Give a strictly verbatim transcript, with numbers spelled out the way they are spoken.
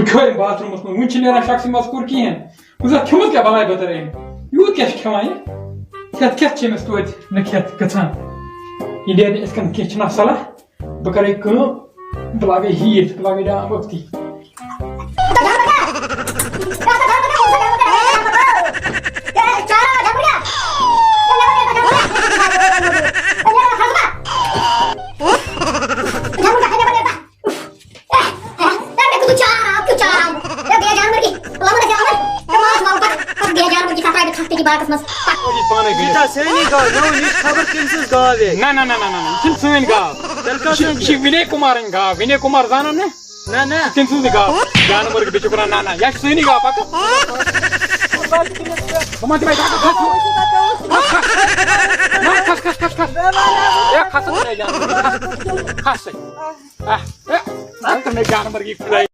کھیوٚو أمۍ باتھ روٗمَس منٛز، وٕنہِ چھِ نیران شخصی مَس کوٚر کِہیٖنۍ۔ بہٕ زَن کھیوٚمُت کیٛاہ بَلاے بَتَر أمۍ؟ یوٗت کیٛاہ چھِ کھٮ۪وان یہِ؟ کھٮ۪تھ کھٮ۪تھ چھِ أمِس توتہِ نہٕ کھٮ۪تھ گژھان۔ یہِ نیرِ نہٕ یِتھ کٔنۍ کینٛہہ، چھِنہ صلاح؟ بہٕ کَرٕ کٲم، بہٕ لاگَے ہیٖٹ، بہٕ لاگَے ڈام وقتی۔ یہِ چھا سٲنی گاو؟ مےٚ ووٚن، یہِ چھِ خبر کٔمۍ سٕنٛز گاو یہِ۔ نہ نہ نہ نہ نہ نہ، یہِ چھِنہٕ سٲنۍ گاو۔ تیٚلہِ کَس یہِ چھِ، سٕنٛز؟ یہِ چھِ وِنَے کُمارٕنۍ گاو، وِنَے کُمار زانان نہ؟ نہ نہ۔ تٔمۍ سٕنٛزٕے گاو۔ جانہٕ مُرگہٕ بیٚیہِ چھُکھ وَنان نہ نہ، یہِ چھِ سٲنی گاو، پَکہٕ۔ بہٕ ما دِمَے ڈاکٹر کھَس۔ نہ، کھَس، کھَس، کھَس، کھَس۔ ہے، کھَس، ہے، جانہٕ مُرگہٕ۔ کھَس، ہے۔ آہ، ہے، نہ، تُہۍ مےٚ جانہٕ مُرگی کھُلٲے۔